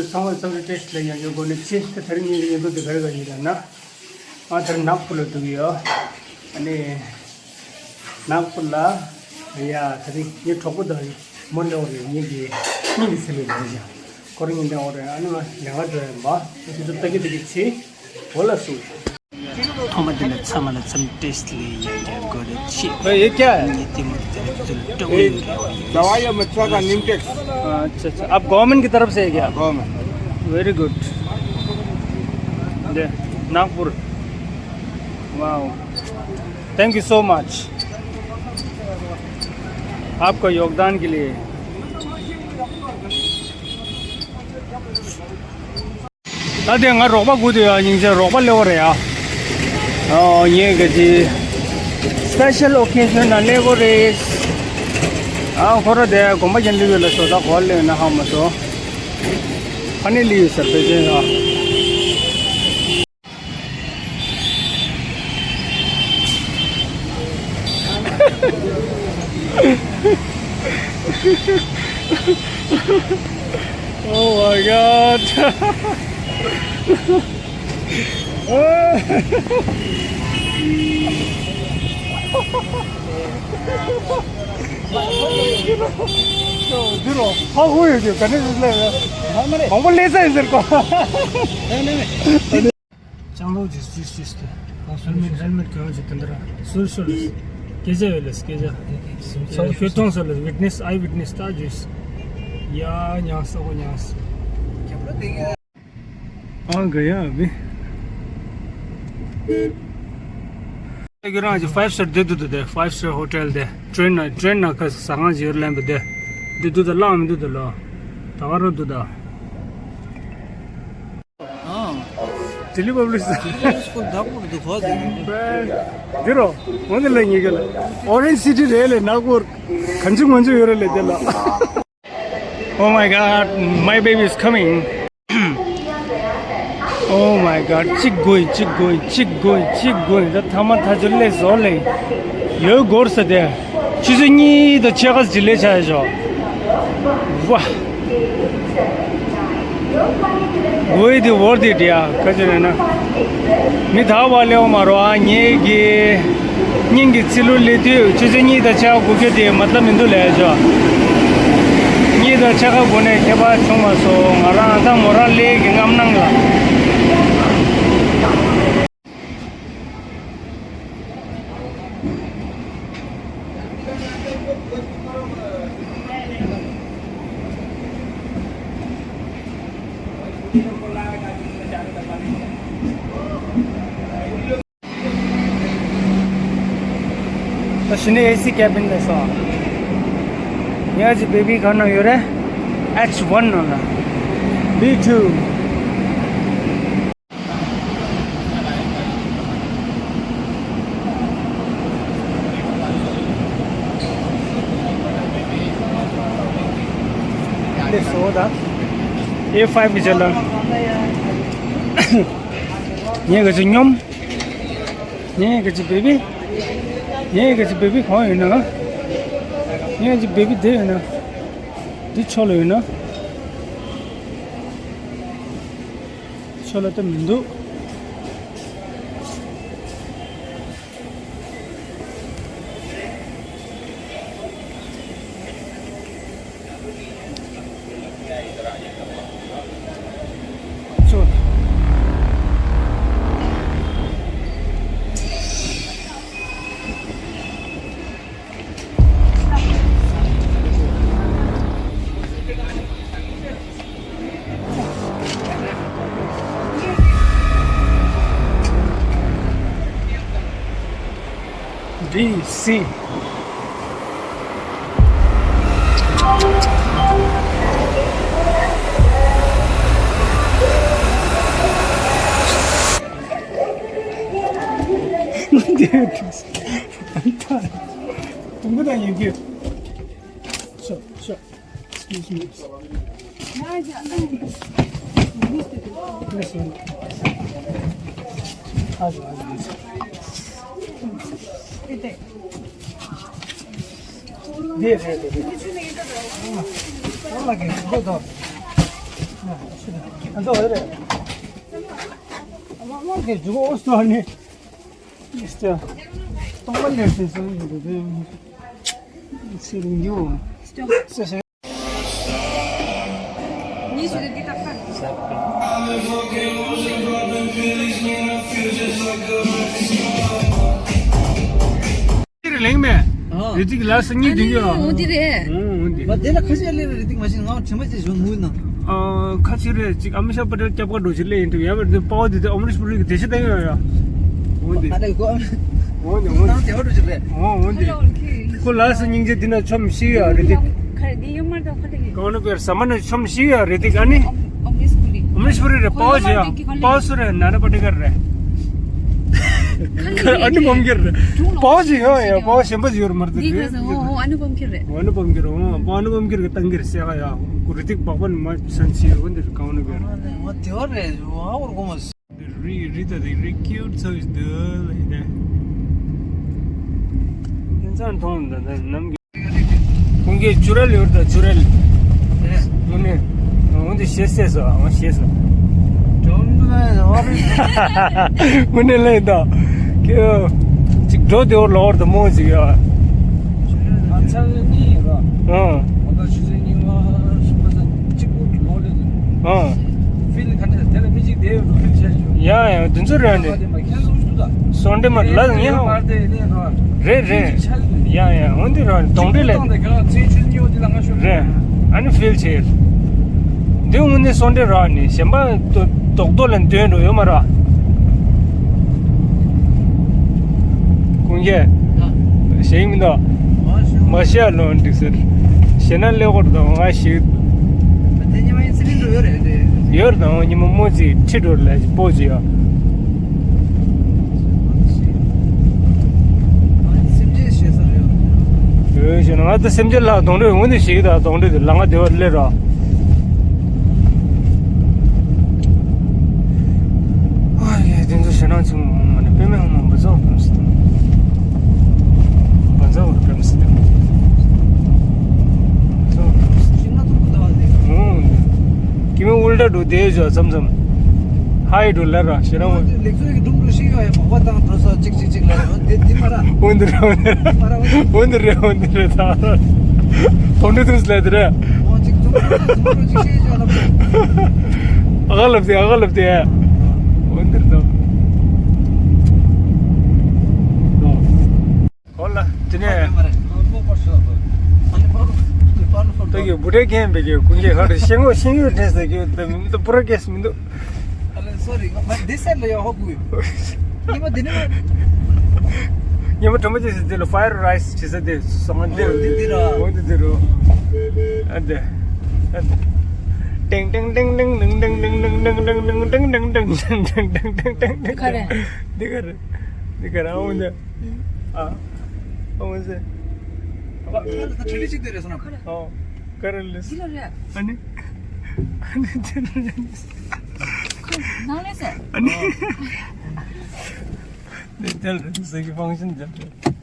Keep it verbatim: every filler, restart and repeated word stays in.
ཚང་མ་འཚམས་འདྲི་བཀྲ་ཤིས་བདེ་ལེགས་ཡང་བསྐྱར་གོ་ནས་ཆེ། ད་དེ་རིང་ངའི་བརྙན་ཐུང་འདི་ག་རེ་ག་ཡིན་ལབ་ན། ང་དེ་རིང་ནག་པུར་ལ་འདུག་ཡོད། ཨ་ནི། ནག་པུར་ལ། ཡ་དེ་རིང་ངའི་གྲོགས་པོ་དང་མོ་སླེབས་པ་རེད། ངེད་ཀྱི་སྙིང་གི་ཚེ་ལས་ལོག་ཅིང་། ཁོ་རང་གཉིས་སླེབས་པ་རེད། ཨ་ནི་ང་ལས་ཀ་འགྲོ་ཡིན་པ། དེ་ཚོ་ལྟ་གི་ལྟ་གི་ཆེ། འོ་ལགས་སོ། ཐོག་མ་དེ་ལ་ཚང་མ་ལ་འཚམས་འདྲི་བཀྲ་ཤིས་བདེ་ལེགས་ཡང་བསྐྱར་གོ་རེ་ཆེ། भाई, ये क्या है? ངའི་ལྟད་མོ་དེ་ལ་ཁྱོད་ཚོ་ལ་སྤྲོ་པོ་ཡོད་རེད་བ། ये दवाई या मच्छर का नीमटेक्स। अच्छा, अच्छा, आप गवर्नमेंट की तरफ से है क्या? Government. Very good. They, Nagpur. Wow. Thank you so much आपका योगदान के लिए। ད་དེ་ང་རོགས་པ་སྒུག་དུ་ཡོད། སྙིང་རྗེ། རོགས་པ་སླེབས་པ་རེད་ཡ། ཨོ་ངས་ག་ཅི་སི་པེ་ཤལ་ཨོ་ཀེ་ཤན་ན་སླེབས་པ་རེད། ཨ་ཁོ་ར་དེ་དགོན་པ་ཅན་སླེབས་ཡོད་ལ་སོ། ད་གོ་སླེབས་ན་ཧ་མ་སོ། ཕ་ནི་ལི་ཡོད་ས་པེ་ཅན་ཨ། Oh my God. འདི་རོ་ཧ་ཧུ་ཡོད་ཀྱི་ག་ནས་ལས་གོང་པོ་ལས་ས་ཡིན་ཟེར་གོ། ལྕང་ལོ་ཇུས་ཇུས་ཇུས་ཏེ། ཧེལ་མེད་ཧེལ་མེད་གྱོན་ཅིག་དེ་འདྲ་སུར་ཤོར་ལས་སྐད་ཆ་ཡོད་ལས་སྐད་ཆ། ཚོགས་ཁྱོད་མཐོང་ས་ལས་ཝིཊ་ནེས་ཨའི་ཝིཊ་ནེས་ད་ཇུས། ཡ་ཉང་ས་གོ་ཉང་ས། ཨ་ག་ཡ་བི། ཁྱེད་རང་གི་ཕའིབ་སི་ཊར་དེ་འདུག་དེ་ཕའིབ་སི་ཊར་ཧོ་ཊེལ་དེ་ཊེན་ན་ཊེན་ན་ཁ་ཟ་ཁང་ཅིག་ཡོད་ལེན་པ་དེ་འདི་འདུག་ད་ལག་མི་འདུག་ད་ལོ། ད་ག་རང་འདུག་ད། ཨ། ལྡི་ལི་པབ་ལིག་སི་ཀུལ་ནག་པུར་དུ་གོ་དེ། འདི་རོ། འོ་ནི་ལ་ཉིས་ཀ་ལ། ཨོ་རེན་ཇི་སི་ཊི་རེད་ལེ་ནག་པུར། གང་ཅི་ང་ཅི་ཡོད་རེད་ལེ་དེ་ལ། Oh my God, my baby is coming. Oh my God, གཅིག་དགོས་ཡིན་གཅིག་དགོས་ཡིན་གཅིག་དགོས་ཡིན་གཅིག་དགོས་ཡིན། ད་ཐ་མ་ཐ་ཆུ་ལས་བཟོ་ལེ་ཡོད་སྐོར་ས་དེ། ཆུ་ཚོད་གཉིས་དང་ཕྱེད་ཀ་ཅིག་ལས་བྱ་ཡ་ཞོ། ཝ། དགོས་ཡི་དེ་འོར་དེ་འདྲ་ཡ་ག་ཅི་རེད་ན། མི་ད་བ་ལེའོ་མ་རོ་ཨ་ངེད་ཀྱི་སྙིང་གི་ཚི་ལུ་ལེ་དུས་ཆུ་ཚོད་གཉིས་དང་ཕྱེད་ཀ་སྒུག་རྒྱུ་དེ་མ་ལྟ་མི་འདུག་ལས་ཞོ། གཉིས་དང་ཕྱེད་ཀ་སྒུག་ནས་ཁྱད་པར་བྱུང་མ་སོང་། ང་རང་ད་མོ་རང་ལས་ཀྱི་རྔམ་སྣང་ལ། ད་ཕྱི་ནས་ཨེ་སི་ཀེ་བིན་ལ་སོང་། ངའི་ཨ་ཅེ་བེ་བི་ག་ན་ཡོད་རེད། ཨེཆ་ཝན་ནང་ལ། བི་ཊུ། འདི་སོ་ད། ཨེ་ཕའིབ་གི་ཆ་ལ། ངས་ག་ཅི་སྙོམས། ངས་ག་ཅི་བེ་བི། ངས་ག་ཅི་བེ་བི་གང་ཡོད་ན། ངས་ག་ཅི་བེ་བི་དེ་ཡོད་ན། འདི་ཆོ་ལ་ཡོད་ན། ཆོ་ལ་ད་མི་འདུག་ཌི་སི། འདི་ཡོད། དུམ་བུ་དང་ཡོད་རྒྱུ། Sure, sure. Excuse me. Yes, sir. Yes, yes, yes. Oh, okay. Go, go. ཨ་ཚོ་རེད། ཨ་མ་མ་གི་ཇུ་གོ་སོ་ནི། ཨིས་ཏ། སྟོང་པ་ལེར་སེ་སོ་ནི་འདུག་དེ། སེ་རིང་ཡོ། སེ་སེ། ཉིས་སུ་དེ་དག་པ། ལེང་མེ། ཨ། རེ་ཏིག་ལ་སི་ཉིས་དེ་ཡོ། འོ་དེ་རེད། འོ་འོ་དེ། མ་དེ་ལ་ཁ་ཤས་ལེ་རེ་ཏིག་མ་ཤེས་ང་དྲི་མ་ཅིག་བྱུང་མུ་ན། ཨ་ཁ་ཅིག་རེད་ཅིག་ཨ་མི་ཤ་པ་ཏྲ་སྐྱབས་ཀ་འགྲོ་ཅིག་ལེ་ཡིན་དུ་ཡ་བར་དུ་པའོ་དེ་དེ་ཨོམ་རིཤ་པུ་རི་གི་དེ་ཤ་ཏང་ཡོ་ཡ། འོ་དེ། ཨ་ལེ་གོ། འོ་དེ་འོ་དེ། ཁོ་ལ་སི་སྙིང་རྗེ་འདི་ན་ཆོམ་ཤི་ཡ་རེ་ཏིག་གང་ན་པེར་ས་མ་ན་ཆོམ་ཤི་ཡ་རེ་ཏིག་ཨ་ནི། ཨོམ་རིཤ་པུ་རི་རེད། པའོ་ཞི་ཡ། པའོ་སུ་རེད། ན་ར་པ་ཏི་ཀར་རེད། ཨ་ནི་བོམ་ཁེར་རེད། པའོ་ཞི་ཡ་ཡ་པའོ་ཞན་པ་ཡོར་མར་དེ་རེད། ཨ་ནི་བོམ་ཁེར་རེད། པའོ་ཨ་ནི་བོམ་ཁེར་གི་ཏང་ཁེར་སེ་ག་ཡ་ཀུ་རི་ཏིག་བག་པ་ནི་མ་སན་ཤི་ཡ་འོ་འདི་གང་ན་པེར། ཨ་དེ་བ་རེད། ཨ་འོར་གོ་མ། རི་རི་ད་རི་རི་ཁྱིའུ་ཚོ་ཡི་འདི་ལ་ཡི་དེ། ཨིན་ཚང་མཐོང་ད་ད་ནམ་གི་ཁོང་གི་ཅུ་རལ་ཡོད་ད་ཅུ་རལ། དངོས་གནས་འོན་ཏེ་ཤེས་སེ་སོ་ཨ་ཤེས་སོ། དངོས་གནས་ལས་ད་ཁྱོད་ཅིག་འགྲོ་དེ་འོར་ལོག་འོར་ད་མོ་ཅིག་ཡ། ཨ་ཚ་ནི་ར། ཨ། ཨ་ད་ཆུ་ཚོད་གཉིས་པ་གསུམ་པ་ཚ་གཅིག་པུ་ལོག་ལེ་འདུག་ཨ། ཕིལ་ག་ནས་དེ་ལ་མི་གཅིག་བསྡད་ཡོད་འགྲོ་ཕིལ་བྱས་བྱུང་། ཡ་ཡ་དེ་ཚོ་རེད་ནི། ཁྱེད་ཚོ་ཞུ་ད། སོང་འདྲེ་མ་ལ་ངས་ཧ། རེད་རེད། ཡ་ཡ་འོན་ཏེ་རང་གདོང་འདྲེ་ལས། རེད། ཨ་ནི་ཕིལ་བྱས། འདི་དངོས་གནས་སོང་འདྲེ་རག་ནི་གཞན་པ་རྡོག་རྡོག་ལས་འདོན་འགྲོ་ཡོད་མ་ར། ཁོང་གིས་ཞེ་མི་འདུག་མ་ཤེས་ལོན་འགྲིག་ཟེར། ཞེ་ན་ཀླད་ཀོར་དང་ང་ཞིག་དེ་ཉི་མ་ཡིན་སི་ལིང་འགྲོ་ཡོད་རེད་དེ། ཡོད་དང་ཉི་མ་མོ་ཅིག་ཁྲིད་འགྲོ་ལས་སྤོ་ཅིག་ཡོད། སེམས་ཅན་ཞེ་ས་རེད། ཡོད་ཞེ་ན་ང་ད་སེམས་ཅན་ལ་གདོང་འདྲེ་འོང་དེ་ཞིག་དང་གདོང་འདྲེ་དེ་ལ་ང་དེ་བ་སླེབས་ར། ཨ་ཡེ་དེ་ཚོ་ཞེ་ན་ཆུང་མ་ནི་པེ་མེ་ཧོ་མ་བ་ཛོ་ཕམ་སི་ཏང་། བ་ཛོ་ཕམ་སི་ཏང་། བ་ཛོ་ཕམ་སི་ཏང་། ཨོ། ཀི་མེ་ཨུལ་ཏྲ་འགྲོ་དེ་ཡོད་ཙམ་ཙམ། ཧའི་འགྲོ་ལ་ར་ཞེ་ར་འོ། ལེགས་ཚོས་ཀྱི་སྒྲུང་འགྲོ་ཤི་ཡོད་ཡ་མག་པ་བཏང་འགྲོ་ས་གཅིག་གཅིག་གཅིག་ལ་ཡོད་དེ་དེ་མ་ར། འོ་འདི་ར་འོ་འདི་ར། འོ་འདི་རེད་འོ་འདི་རེད་ད། དོན་འདི་དུས་ལས་དེ་རེད། ཨོ་གཅིག་ཙུམ་ཙུམ་ཙུམ་ཙུམ་ཅིག་ཤེས་ཡོད་ལབ། ཨ་ག་ལབ་དེ་ཨ་ག་ལབ་དེ། འོ་འདི་རེད་ད། ཨོ། ཧོ་ལ། དེ་ནས། ད་གི་བུ་ཏྲེ་མཁན་པའི་གི་ཀུན་གྱི་ཧ་རེ་ཤེས་ངོ་ཤེས་ཡོད་དྲན་ཟེར་གི་ད་མི་འདུག་པུ་ར་ཀེས་མི་འདུག་ཨ་ལེ་སོ་རི་ང་འདི་སེར་ལ་ཡོད་ཧོ་གུ་ཡོད། ཉི་མ་འདི་ནི་མ། ཉི་མ་དྲོ་མ་ཅི་ཟེར་འདི་ལ་ཕ་ཡར་རའི་སི་ཅི་ཟེར་འདི་སོང་ང་འདི་འདི་ར། འོ་འདི་འདི་ར། ཨ་འདི། ཨ་འདི། ཏེང་ཏེང་ཏེང་ཏེང་ཏེང་། ག་རེ། འདི་ག་རེ། འདི་ག་རེ་ཨ་འོ་འདི། ཨ། ཨོ་ཟེ། ཨ་ཁ་ལ་ཁྲི་ལི་ཅིག་དེ་རེད་སོང་ན། ཨོ། ཀ་ར་ལི་སི། འདི་ལ་རེད། ཨ་ནི། ཨ་ནི་དེ་ལ་རེད། ཁོ་ནང་ལས་ཟེར། ཨ་ནི། དེ་དེ་ལ་རེད་ཟེར་གི་ཕང་ཤིན་དེ་ལ་རེད།